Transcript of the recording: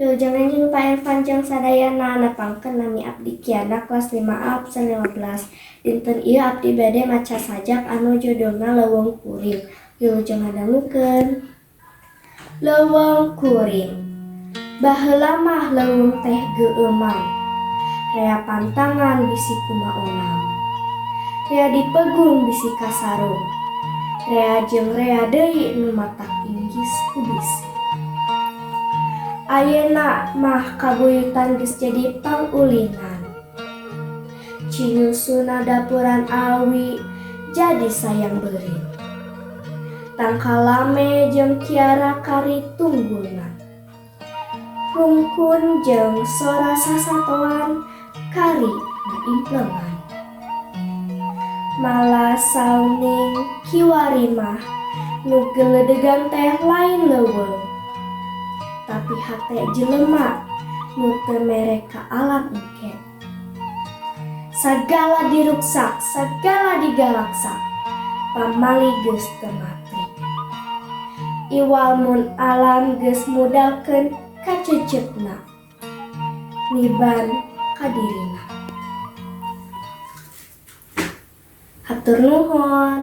Wilujeng enjing Pak Irfan jeung sadayana, nepangkeun nami abdi Kiana kelas 5A absen 15. Dinten ieu abdi bade maca sajak anu judulna Leuweung Kuring. Wilujeng ngadangukeun. Leuweung Kuring. Baheula mah leuweung teh geueuman. Rea pantangan bisi kumaonam. Rea dipegung bisi kasarung. Rea jeung rea deui nu matak inggis ku bisi. Ayeuna mah kabuyutan geus jadi pangulinan. Cinyusuna dapuran awi jadi sayang beurit. Tangkal lame jeung kiara kari tunggulna. Rungkun jeung sora sasatoan kari ngaimplengan. Malah sauning kiwari mah nu geledegan teh lain leuweung. Tapi hate jelema nu teu mere ka alam engke. Sagala diruksak, sagala digalaksak, pamali geus teu matri. Iwal mun alam geus mudalkeun kaceceupna, niban ka dirina. Hatur nuhun.